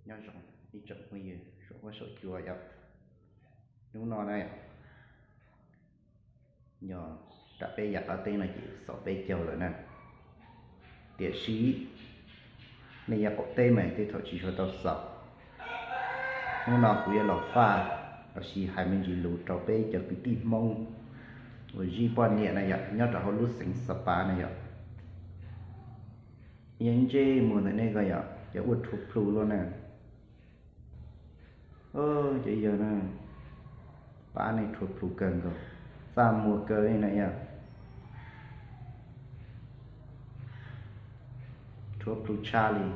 Nyob zoo ib tsoom phooj ywg saum huab saum cua yom. Hnub no na, yog rau peb yav qab teb no ces xaus peb caug lawm na. Tiam sis nej yav qaum teb mas tej thaum tsis tshua tau xaus. Hnub no kuv yuav los faj los sis hais me ntsis lus rau peb cov kwv tij Hmoob uas zij poj niam na yom, nyob rau hauv lub xeev Xa Pas na yom. Yog ntsej muag ntawm nej ko yom, cov ua rhuav plhu luaj na. Cov yawg na, pab nej rhuav plhu kawg nkaus, txaj muag kawg li na yom. Rhuav plhu tshaj li.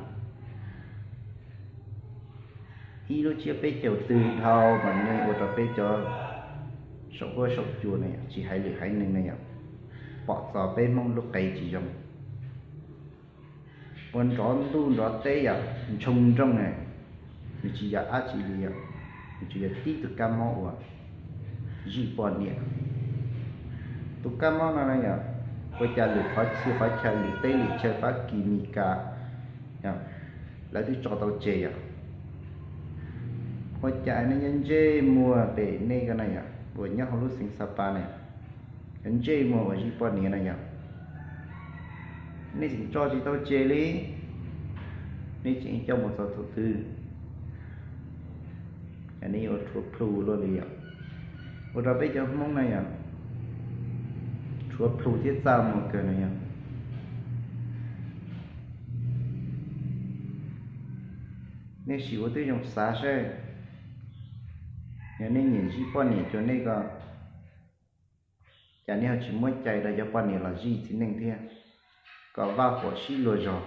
Ib lub tsiab peb caug twg dhau mas nej ua rau peb cov saum huab saum cua na yom, tsis hais lwm haiv neeg na yom, pom txog peb Hmoob lub qe tsis zoo. Ua nrov ntuj nrov teb yom, ntshoo nrooj na, nws tsis yog dab tsi li yom, nws tsis yog tib tug kab mob uas zij poj niam. Tus kab mob no na yom, ua cas lwm qhov txhia qhov chaw, lwm teb lwm chaw, Fab Kis Mes Kas, lawv twb tso tau tseg yom. Ua cas nej nyob ntsej muag pem nej ko na yom, uas nyob hauv lub xeev Xa Pas na, nyob ntsej muag uas zij poj niam na yom, nej tseem tso tsis tau tseg li. Nej tseem coj mus txog thaum twg? Nej yuav rhuav plhu luaj li yom, ua rau peb cov Hmoob na yom, rhuav plhu thiab txaj muag kawg na yom. Nej sim ua tib zoo xav seb, yog nej nyiam zij poj niam cuag nej ko, cas nej ho tsis muab cai rau cov poj niam los zij txiv neej thiab, kom vaj huam sib luag zog?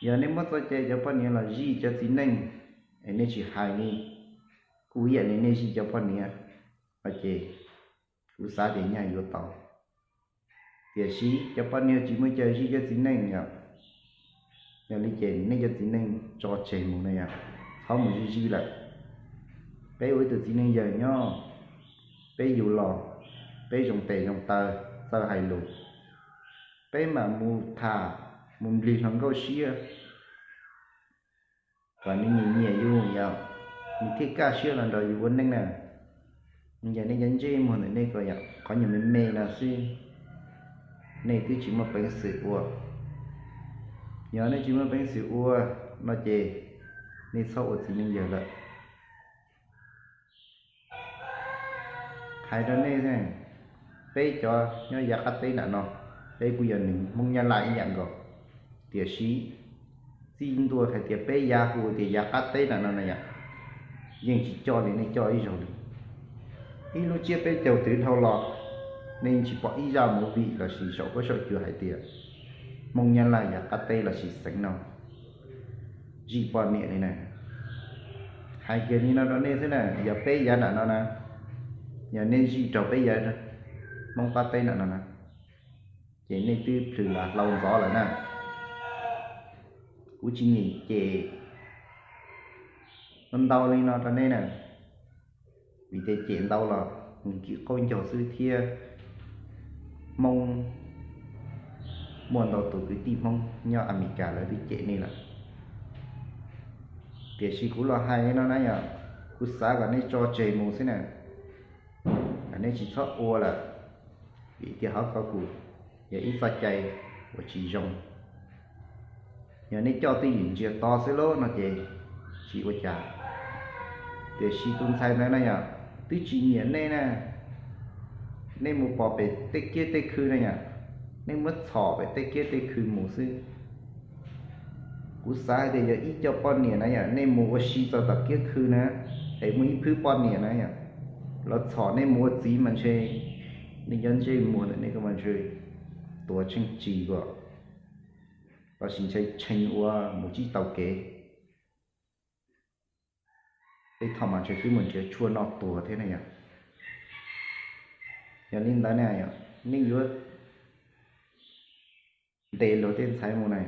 Yog nej muab txoj cai cov poj niam los zij cov txiv neej, es nej tsis hais li, kuj ib yam li nej zij cov poj niam, no ces kuv xav tias nyaj yuav tau. Tiam sis cov poj niam tsis muaj cai zij cov txiv neej yom. Yog li ces nej cov txiv neej tso tseg mus na yom, txhob mus zij zij lawm. Peb ua ib tug txiv neej yawg nyob, peb yug los, peb zoo tes zoo taw, txawj hais lus, peb mam mus tham, mus nplig hluas nkauj siab, kom nws nyiam nyiam yus yom, nws thiaj kaj siab los nrog yus ua neej na. Ces nej cov ntsej muag ntawm nej ko yom, qhov nyuag me me no xwb, nej twb tsis muaj peev xwm ua. Yog nej tsis muaj peev xwm ua no ces nej txhob ua txiv neej yawg lawm. Hais rau nej, peb cov nyob yav qab teb nram no, peb kuj yog neeg Hmoob Nyab Laj ib yam nkaus, tiam sis txij ntua hais tias peb yav hu tias yav qab teb nram no na yom, yeej tsis coj li nej coj ib zaug li. Ib lub tsiab peb caug twg dhau los, nej yeej tsis pom ib zaj movie los sis saum huab saum cua hais tias Hmoob Nyab Laj yav qab teb los sis xeev no zij poj niam li na. Hais kiag li no rau nej xwb na, yog peb yav nram no na, yog nej zij raug peb yav Hmoob qab teb nram no na, ces nej twb plhws las hlau ntxov lawm na. Kuv tsis nyiam cem ntau li no rau nej na, vim tias cem ntau los mus kim qaub ncaug xwb thiab. Hmoob, muaj ntau tus kwv tij Hmoob nyob Amelikas lawv twb cem nej lawm. Tiam sis kuv los hais li no na yom, kuv xav kom nej tso tseg mus xwb na, kom nej tsis txhob ua lawm, vim tias hov ko kuj yog ib txoj cai uas tsis zoo. Yog nej coj twj ywm ntsiag to xwb lauj no ces tsis ua cas. Tiam sis tus ntxhais ntawd na yom, twb tsis nyiam nej na, nej mus pom pem tej kiab tej khw na yom, nej muab txhom pem tej kiab tej khw mus xwb. Kuv xav hais tias yog ib co poj niam na yom, nej mus ua si txog tom kiab khw na, es muaj ib phwb poj niam na yom, los txhom nej mus ua txiv mas ntshe nej cov ntsej muag ntawm nej ko mas ntshe tuag tsheej tsis kom, los sis ntshe tshee ua mus tsis tau kev. Tej thaum mas ntshe twb mus nrhiav tshuaj noj tuag thiab na yom. Yog li ntawd na yom, nej yuav ntes luag tej ntxhais mus na,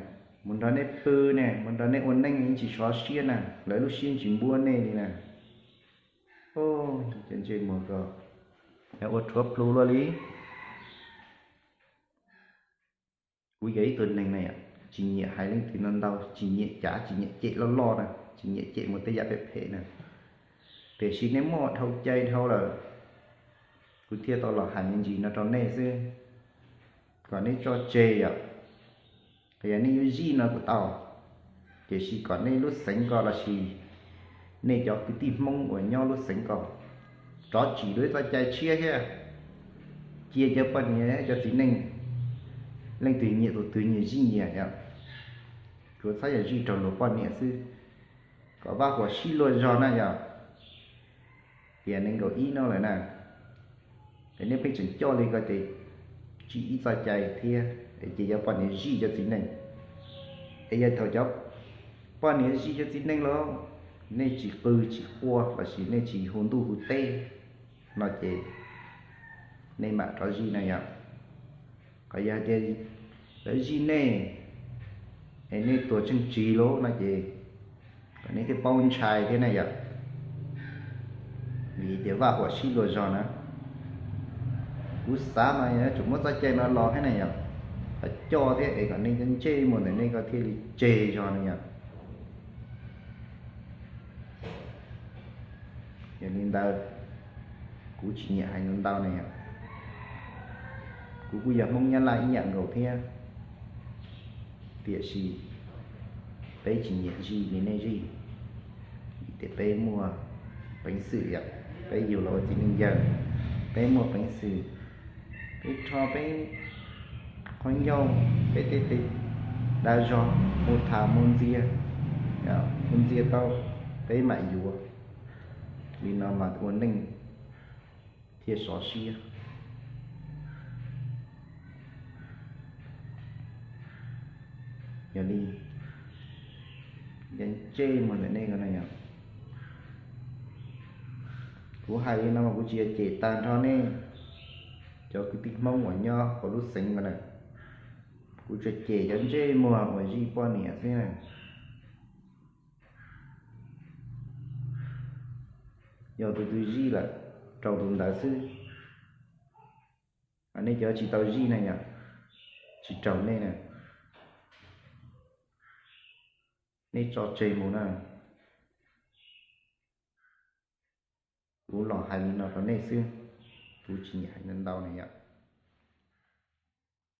mus nrog nej pw ne, mus nrog nej ua neej yeej tsis sov siab na, lawv lub siab tsis npuab nej li na. Cov ntsej muag ko, yog ua rhuav plhu luaj li. Kuv yog ib tug neeg na yom, tsis nyiam hais leej twg ntau ntau, tsis nyiam cav, tsis nyiam cem loj loj na, tsis nyiam cem mus tej yam phem phem na. Tiam sis nej muaj dhau cai dhau lawm, kuv thiaj tau los hais me ntsis no rau nej xwb, kom nej tso tseg yom. Yog nej yuav zij no kuj tau, tiam sis kom nej lub xeev ko lossis nej cov kwv tij Hmoob uas nyob lub xeev ko rov tsim dua ib txoj cai tshiab thiab, cia cov poj niam cov txiv neej, leej twg nyiam tus twg nyiam zij nyiam yom, tsuas txhob yog zij raug luag poj niam xwb, kom vaj huam sib luag zog na yom. Tias nees nkaum ib no lawm na, es nej pheej tseem coj li ko ces tsim ib txoj cai thiab, ces cov poj niam zij cov txiv neej. Es yog thaum cov poj niam zij cov txiv neej los nej tsis qw tsis quaj lossis nej tsis hu ntuj hu teb no ces nej mam rov zij na yom. Qhov yog tias lawv zij nej es nej tuag tsheej tsis lawm no ces kom nej thiaj paub ntshai thiab na yom. Vim tias vaj huam sib luag zog na, kuv xav mas yuav tsum muab txoj cai no los thiab na yom, kom coj thiab es kom nej ntsej muag ntawm nej ko thiaj li tseg zog na yom. Yog li ntawd, kuv tsis nyiam hais ntau ntau na yom. Kuv kuj yog Hmoob Nyab Laj ib yam nkaus thiab, tiam sis peb tsis nyiam zij li nej zij, vim tias peb muaj peev xwm yom, peb yug los ua txiv neej yawg, peb muaj peev xwm, peb rho peb qhov ncauj, peb tej tes dav zog mus tham mus ntxias, mus ntxias tau peb mam yuav. Li no mas ua neej thiaj sov siab. Yog li, ntsej muag ntawm nej ko na yom. Kuv hais li no mas kuv tsis yog cem tag nrho nej cov kwv tij Hmoob uas nyob hauv lub xeev ko na. Kuv tsuas cem cov ntsej muag uas zij poj niam xwb na. Yog tus twg zij lawm, raug tus ntawd xwb. Nej cov tsis tau zij na yom, tsis raug nej na, nej tso tseg mus na. Kuv los hais li no rau nej xwb, kuv tsis nyiam hais ntau ntau na yom.